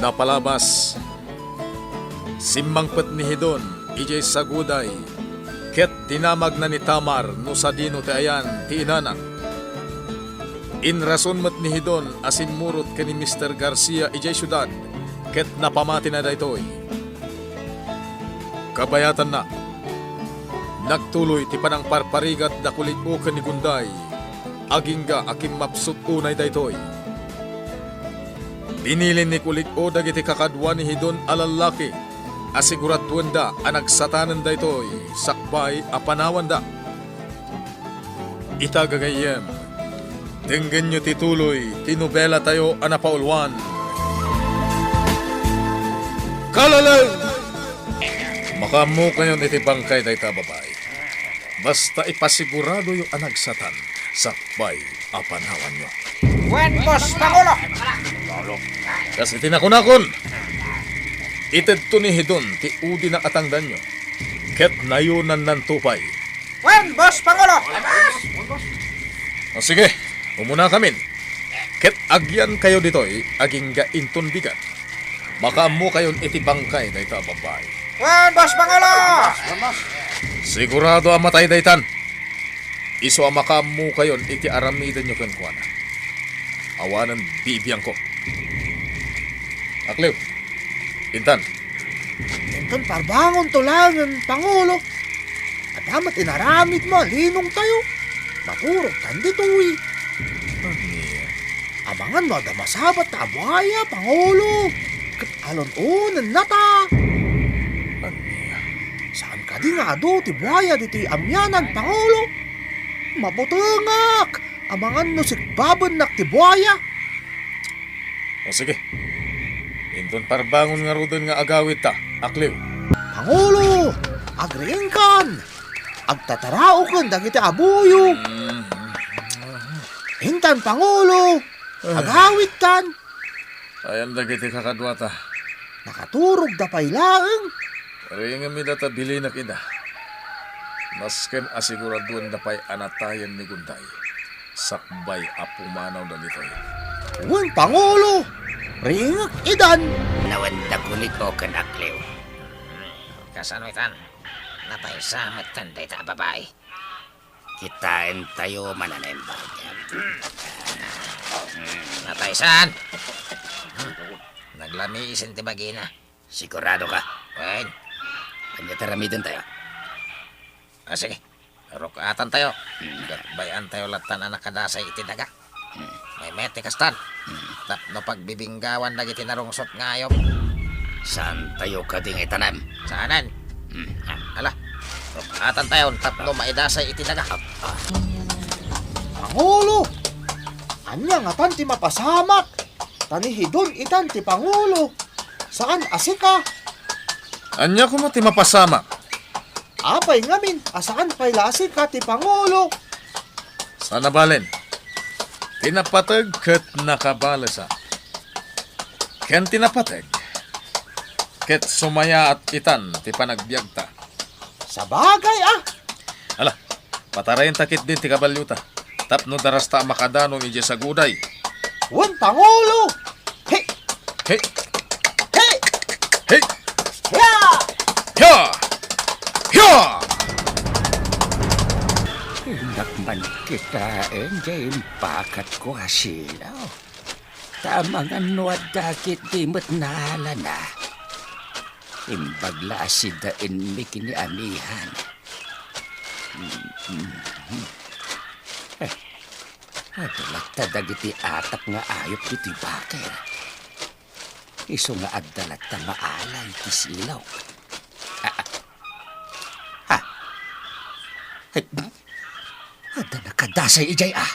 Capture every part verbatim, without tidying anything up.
Napalabas, simmangpet ni Hidon idiay saguday, ket dinamagna ni Tamar no sadino ti ayan ti inana. Inrason met ni Hidon a simmurot ken ni Mister Garcia idiay siudad, ket napamatina daytoy. Kabayatanna, nagtuloy ti panangparparigat da Kulig-o ken ni Gunday, agingga a kimmapsut unay daytoy. Binilin ni Kulig-o dagiti kakadua ni Hidon a lallaki a siguraduenda a nagsatanen daytoy sakbay a panawanda. Ita, gagayyem, denggenyo ti tuloy ti nobelatayo a napauluan. Kalaleng! Makaammokayon iti bangkay dayta a babai. Basta ipasiguradoyo a nagsatan sakbay a panawanyo. Wen, Boss Pangulo! Kas iti nakunakon, itedto ni Hidon ti udina a tangdanyo, ket nayonannanto pay. Wen, Boss Pangulo! O sige, umunakamin. Ket agyankayo ditoy agingga inton bigat. Makaammokayon iti bangkay dayta a babai. Wen, Boss Pangulo! Sigurado a matay daytan. Isu a makaammokayon iti aramidenyo kenkuana. Awanen bibiangko. Akliw, intan. Inton parbangonto laengen, Pangulo. Adda met inaramidmo a linongtayo. Maturogtan ditoy. Ania? Amangan no adda masabat ta a buaya, Pangulo. Ket alun-onennata. Ania? Saan kadi nga adu ti buaya ditoy amianan, Pangulo? Mabutengak! Amangan no sikbabennak ti buaya. O sige. Inton parbangon ngaruden nga agawidta, akliw. Pangulo, agriingkan! Agtataraoken dagiti abuyo. Mm. Intan, Pangulo, agawidtan. Ayan dagiti kakaduata. Nakaturogda pay laeng. Riingem ida ta bilinek ida. Masken a siguraduenda pay a natayen ni Gunday, sakbay a pumanaw dagitoy. Wen, Pangulo, riingek idan. Nawen da Kulig-o ken Akliw. Kasano itan? Napaysa met kan dayta a babai. Kitaentayo manen imbag. Napaysan! Naglamiisen ti bagina. Sigurado ka? Wen. Ania ti aramidentayo? Ah, sige. Ruk-atantayo. Hmm. Ket bay-antayo lattan a nakadasay iti daga. Hmm. Maymayat ti kastan. Hmm. Tapno pagbibinggawan dagiti narungsot nga ayup. Saantayo kadi nga itanem? Saanen. Hmm. Ah, ala. Ruk-atantayon tapno maidasay iti daga. Ah, ah. Pangulo! Ania ngatan ti mapasamak? Ta ni Hidon itan ti Pangulo. Saan a sika. Ania koma ti mapasamak? Apay ngamin a saan pay la a sika ti Pangulo? Saan a balen. Ti napateg ket nakabalesan. Ken ti napateg ket sumayaat itan ti panagbiagta. Sabagay a. Ala, patarayenta ketdin ti kabalyota tapno darasta a makadanon idiay saguday. Wen, Pangulo! He! He! He! He! Hia! Hia! Hia! Innak man kitaen diay impakatko a silaw. Ta amangan no adda ketdi met naalana. Imbag la a sidaenmi ken ni amihan. Mm, mm, mm. Eh, adda latta dagiti atak nga ayup ditoy baker. Isu nga adda latta maalay ti silok. Ah, ah. Ay, adda nakadasay idiay, ah.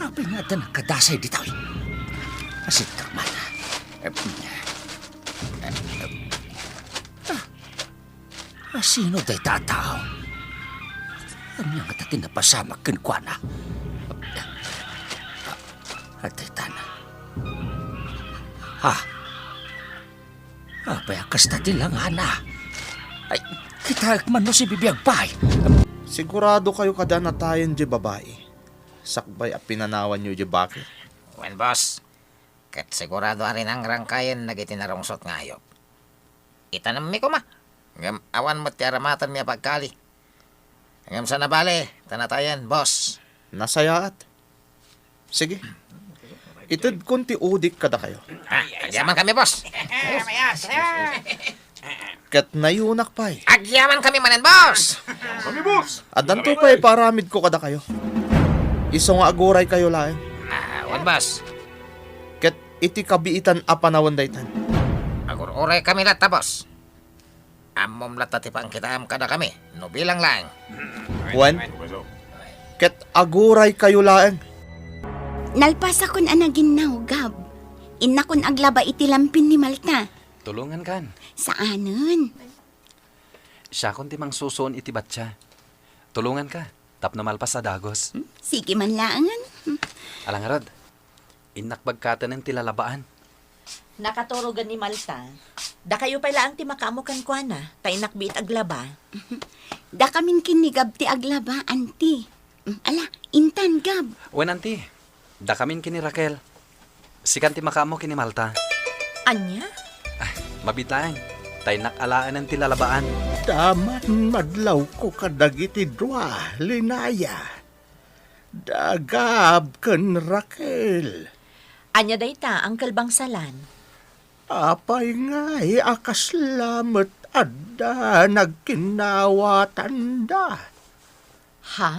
Apay nga adda nakadasay ditoy? Asintak man. Ah, asino dayta a tao? Ania ngata ti napasamak kenkuana? Ah, daytan. Ah, Apay a kasta ti langana? Ay, kitaek man no sibibiag pay. Siguradokayo kadi a natayen diay babai, sakbay a pinanawanyo diay baker? Wen, boss. Ket sigurado a rinangrangkayen dagiti narungsot nga ayup. Itanemmi koma, ngem awan met ti aramatenmi a pagkali. Ngem saan a bale, ta natayen, boss. Nasayaat. Sige. Itedkon ti udik kadakayo. Ah, agyaman kami, boss. Ket nayunak pay. Agyaman kami manen, boss. Kami, boss. Addanto pay paaramidko kadakayo. Isu nga aguraykayo laeng. Ah, wen, boss. Ket iti kabiitan a panawen daytan. Agur-uray kami latta, boss. Ammom latta ti pangkitaem kadakami, no bilang laeng. Wen, ket aguraykayo laeng. Nalpasakon a naginnaw, Gab. Innakon aglaba iti lampin ni Malta. Tulongankan. Saanen. Siakon ti mangsusuon iti batsia. Tulonganka, tapno malpas a dagus. Sige man laengen. Ala ngarud, innak bagkaten ti lalabaan. Nakaturogen ni Malta. Dakayo pay laeng ti makaammo kenkuana, ta innak biit aglaba. Dakamin ken ni Gab ti aglaba, anti. Ala, intan, Gab. Wen, anti. Dakamin ken ni Raquel. Sikan ti makaammo ken ni Malta. Ania? Ah, mabiit laeng. Ta innak alaenen ti lalabaan. Daman madlawko kadagiti dua, Linaya. Da Gab ken Raquel. Ania dayta, Uncle Bangsalan? Apay ngay a kasla met adda nagkinnaawatanda? Ha?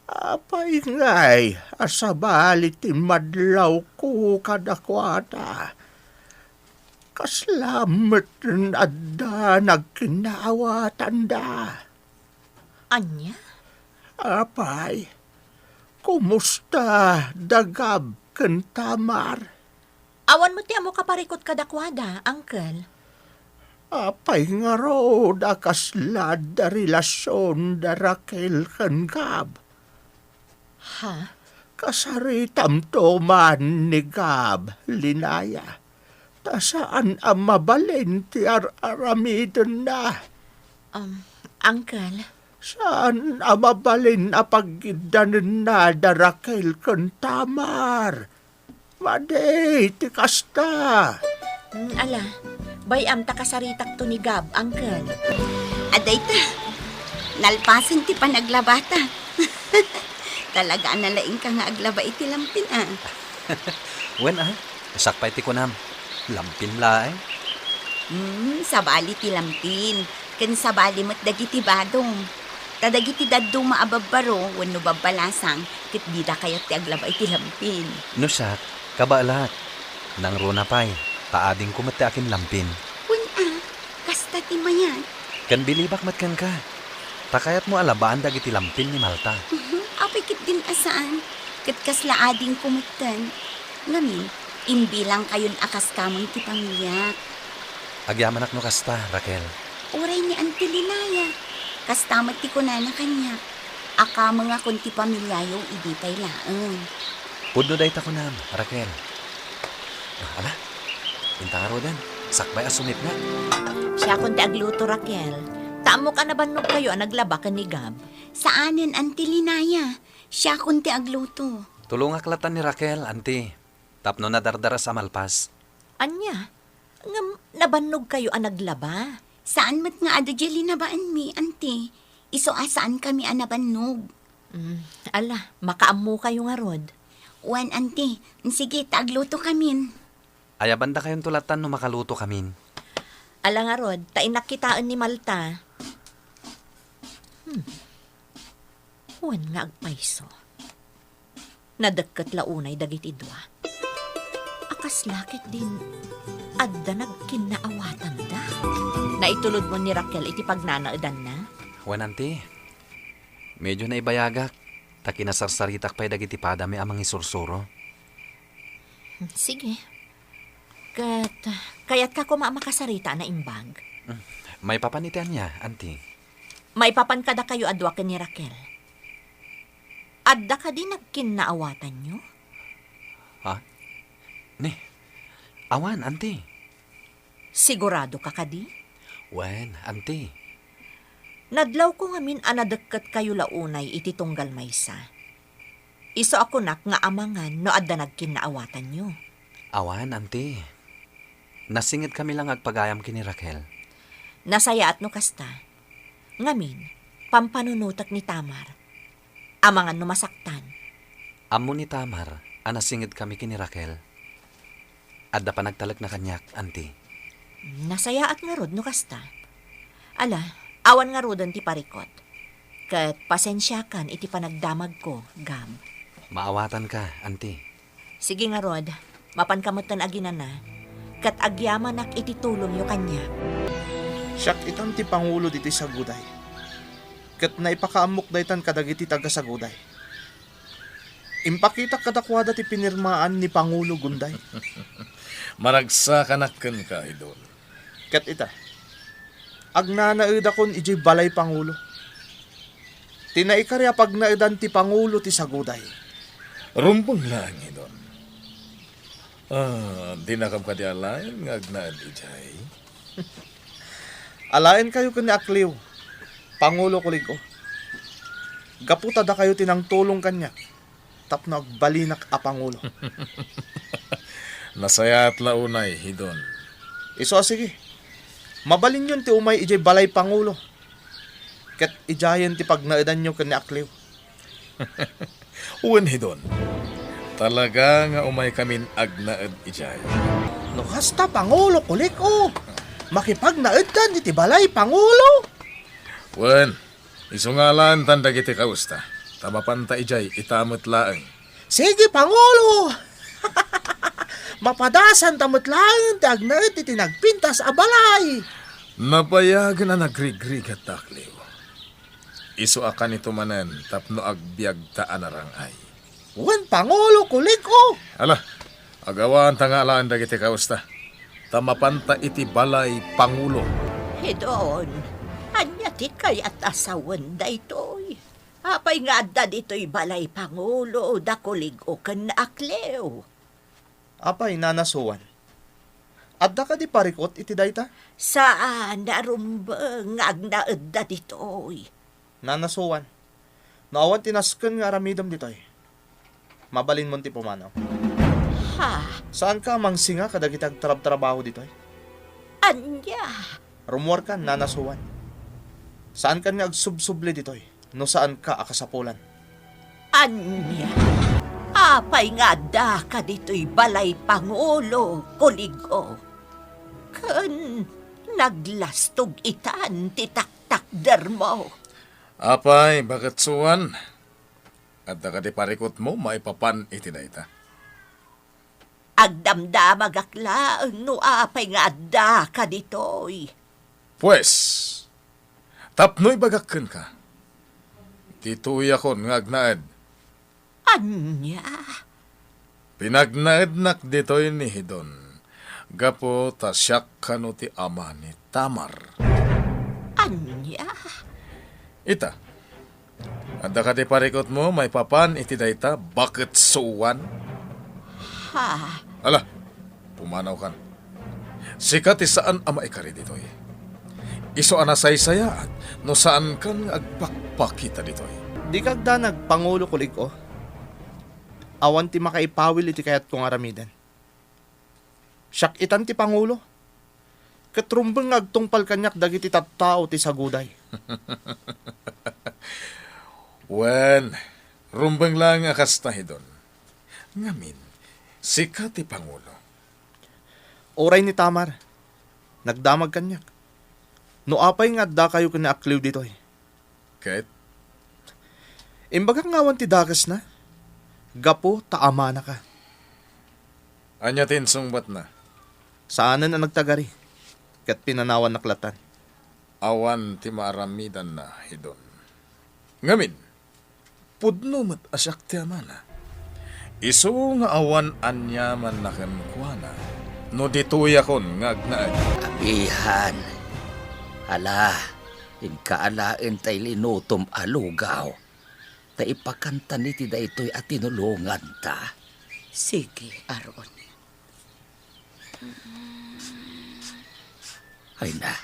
Apay ngay a sabali ti madlawko kadakuada? Kasla met adda nagkinnaawatanda? Ania? Apay, kumusta da Gab ken Tamar? Awan met ti ammo kaparikut kadakuada, Uncle. Apay ngarud a kasla adda relasion da Raquel ken Gab? Ha? Kasaritamto man ni Gab, Linaya. Ta saan a mabalin ti ar-aramidenna. Um, Uncle. Saan a mabalin a pagiddanenna da Raquel ken Tamar. Madi ti kasta. Mm, ala, bay-am ta kasaritakto ni Gab, Uncle. Adayta, nalpasen ti panaglabata. Talaga a nalaingka nga aglaba iti lampin, a. Wen, a, siak pay ti kunam, lampin laeng. Hmm, sabali ti lampin, ken sabali met dagiti badong. Ta dagiti dadduma a babbaro wenno babbalasang, ket dida kayat ti aglaba iti lampin. No siak, kabaelak. Nangruna pay, ta adingko met ti akinlampin. Wen, a, kasta ti mayat. Ken bilibak met kenka. Ta kayatmo a labaan dagiti lampin ni Malta. Mhm, apay ketdin a saan. Ket kasla adingko metten. Ngamin, imbilangkayon a kaskameng ti pamiliak. Agyamanak no kasta, Raquel. Uray ni Auntie Linaya. Kasta met ti kunana kaniak. Akamengakon ti pamiliayo idi pay laeng. Pudno dayta kunam, Raquel. Ah, ala, inta ngaruden, sakbay a sumitna. Siakon ti agluto, Raquel. Ta ammok a nabannogkayo a naglaba ken ni Gab. Saanen, Auntie Linaya. Siakon ti agluto. Tulongak latta ni Raquel, Auntie, tapno nadardaras a malpas. Ania? Ngem nabannogkayo a naglaba? Saan met nga adu diay linabaanmi, Auntie. Isu a saankami a nabannog. Mm, ala, makaammokayo ngarud. Wen, Auntie. Sige, ta aglutokamin. Ayabandakayonto latta no makalutokamin. Ala ngarud, ta innak kitaen ni Malta. Hmm. Wen nga agpayso. Nadekket la unay dagiti dua. A kasla ketdin adda nagkinnaawatanda. Naitulodmo ni Raquel iti pagnanaedanna? Wen, Auntie. Medio naibayagak, ta kinasarsaritak pay dagiti padami a mangisursuro. Sige. Ket, kayatka koma a makasarita a naimbag? Mm. Maipapan iti ania, Auntie? Maipapan kadakayo a dua ken ni Raquel. Adda kadi nagkinnaawatanyo? Ha? Ni, awan, Auntie. Siguradoka kadi? Wen, Auntie. Nadlawko ngamin a nadekketkayo la unay iti tunggal maysa. Isu a kunak nga amangan no adda nagkinnaawatanyo. Awan, anti. Nasingedkami la nga agpagayam ken ni Raquel. Nasayaat no kasta. Ngamin, pampanunotek ni Tamar. Amangan no masaktan. Ammo ni Tamar a nasingedkami ken ni Raquel. Adda panagtalekna kaniak, anti. Nasayaat ngarud no kasta. Ala, awan ngaruden ti parikut. Ket pasensiakan iti panagdamagko, Gab. Maawatanka, anti. Sige ngarud, mapanka metten aginana, ket agyamanak iti tulongyo kaniak. Siak itan ti pangulo ditoy Saguday, ket naipakaammok daytan kadagiti taga-Saguday. Impakitak kadakuada ti pinirmaan ni Pangulo Gunday. Maragsakanak kenka, Hidon. Ket ita, agnanaedakon idiay balay pangulo. Ti naikari a pagnaedan ti pangulo ti Saguday. Rumbeng laeng, Hidon. Ah, dinakam kadi alaen nga agnaed idiay? Alaenkayo ken ni Akleo, Pangulo Kulig-o. Gapu ta dakayo ti nangtulong kaniak tapno agbalinak a pangulo. Nasayaat la unay, Hidon. Isu a sige. Mabalinyon ti umay idiay balay pangulo. Ket idiayen ti pagnaedanyo ken ni Akleo. Wen, Hidon. Talaga nga umaykamin agnaed idiay. No kasta, Pangulo Kulig-o, makipagnaedkan iti balay pangulo. Wen, isu nga alaentan dagiti kawesta, ta mapanta idiay ita met laeng. Sige, Pangulo! Mapadasanta met laeng ti agnaed iti nagpintas a balay. Nabayagen a nagrigrigat da Akleo. Isu a kanito manen tapno agbiagta a narang-ay. Wen, Pangulo Kulig-o! Ala, agawanta nga alaen dagiti kawesta, ta mapanta iti balay pangulo. Hidon, ania ti kayat a sawen daytoy? Apay nga adda ditoy balay pangulo da Kulig-o ken Akleo? Apay, Nana Suan, adda kadi parikut iti dayta? Saan a rumbeng nga agnaedda ditoy. Nana Suan, no awan ti nasken nga aramidem ditoy, mabalinmon ti pumanaw. Ha? Saanka a mangsinga kadagiti agtrabtrabaho ditoy? Ania? Rummuarkan, Nana Suan. Saankan nga agsubsubli ditoy no saanka a kasapulan. Ania? Apay nga addaka ditoy balay pangulo, Kulig-o? Ken naglastog itan ti taktakdermo. Apay, Baket Suan? Adda kadi parikutmo maipapan iti dayta? Agdamdamagak laeng no apay nga addaka ditoy. Pues, tapno ibagak kenka, ditoyakon nga agnaed. Ania? Pinagnaednak ditoy ni Hidon, gapu ta siak kano ti ama ni Tamar. Ania? Ita, adda kadi parikutmo maipapan iti dayta, Baket Suan? Ha? Ala, pumanawkan. Sika ti saan a maikari ditoy. Isu a nasaysayaat no saankan nga agpakpakita ditoy. Dika agdanag, Pangulo Kulig-o. Awan ti makaipawil iti kayatko nga aramiden. Siak itan ti pangulo. Ket rumbeng nga agtungpal kaniak dagiti tattao ti Saguday. Wen, rumbeng laeng a kasta, Hidon. Ngamin, sika ti pangulo. Uray ni Tamar, nagdamag kaniak. No apay nga addakayo ken ni Akleo ditoy? Ket? Imbagak nga awan ti dakesna, gapu ta amanaka. Ania ti insungbatna? Saanen a nagtagari, ket pinanawannak latan. Awan ti maaramidanna, Hidon. Ngamin, pudno met a siak ti amana. Isu nga awan aniamanna kenkuana no ditoyakon nga agnaed. Abihan, ala, inka alaen tay linutom a lugaw, ta ipakantan iti daytoy a tinulonganta. Sige, Aaron. Ay na,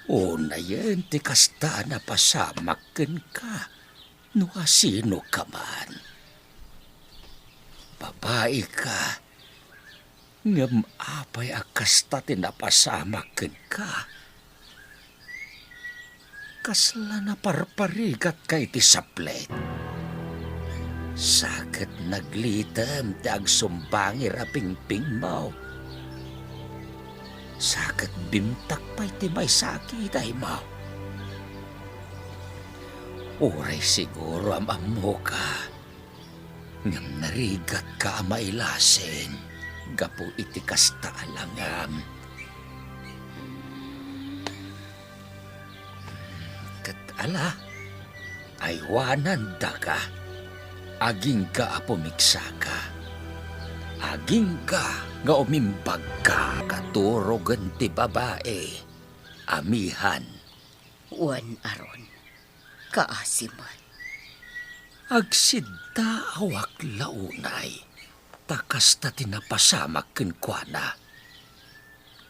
unayen ti kasta a napasamak kenka no asinoka man. Babaika, Ngem apay a kasta ti napasamak kenka? Kasla naparparigatka iti saplet? Sa ket naglitem ti agsumbangir a pingpingmo. Sa ket bimtak pay ti maysa a kidaymo. Uray siguro am-ammoka, ngem narigatka a mailasin gapu iti kasta a langam. Ket ala, aywanandaka, agingga a pumigsaka, agingga nga umimbagka. Katurogen ti babai, amihan. Wen, Aaron, kaasi met. Agsiddaawak la unay, ta kasta ti napasamak kenkuana.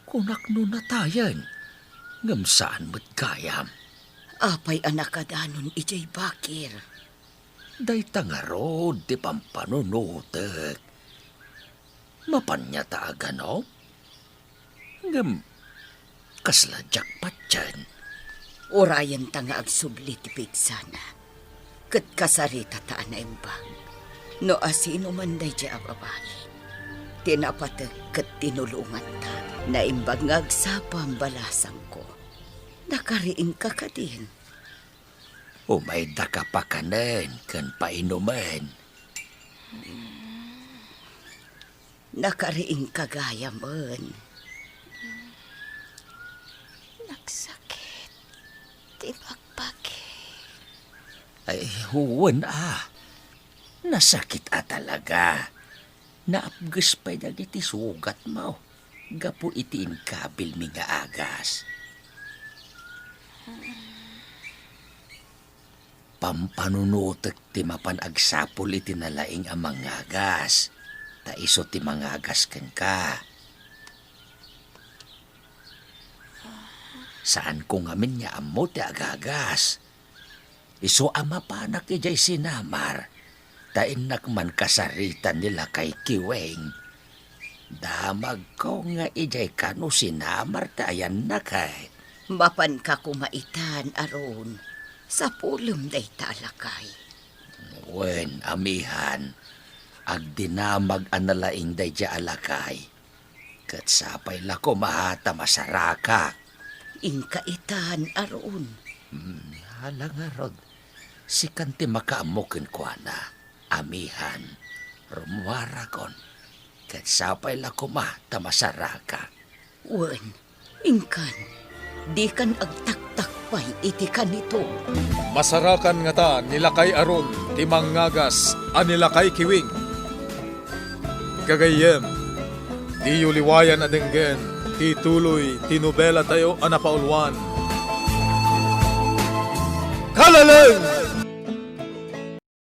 Kunak no natayen, ngem saan met gayam. Apay a nakadanon idiay bakir? Dayta ngarud ti pampanunotek. Mapanna ta aganom? Ngem kasla diak patien. Urayenta nga agsubli ti pigsana, ket kasaritata a naimbag. No asino man daydiay a babai, ti napatek ket tinulonganta, naimbag nga agsapa a balasangko. Nakariingka kadin? Umaydaka pakanen ken painumen. Nakariingka gayamen. Nagsakit ti bakbaki. Ay, wen a. Nasakit a talaga. Naapges pay dagiti sugatmo gapu iti inkabilmi nga agas. Pampanunotek ti mapan agsapul iti nalaing a mangagas, ta isu ti mangagas kenka. Saanko ngamin nga ammo ti agagas. Isu a mapanak idiay sinamar, ta innak man kasaritan ni Lakay Kiwing. Damagko nga idiay kano sinamar ti ayannak, eh. Mapanka koma itan, Aaron. Sapulem dayta a lakay. Wen, amihan, agdinamag a nalaing daydiay a lakay. Ket sapay la koma ta masarakak. Inka itan, Aaron. Hmm, ala ngarud, sikan ti makaammo kenkuana. Amihan, rummuarakon. Ket sapay la koma ta masarakak. Wen, inkan, dikan agtaktak pay iti kanito. Masarakan ngata ni Lakay Aaron ti mangagas a ni Lakay Kiwing. Gagayyem, diyo liwayan a denggen ti tuloy ti nobelatayo a napauluan, Kalaleng!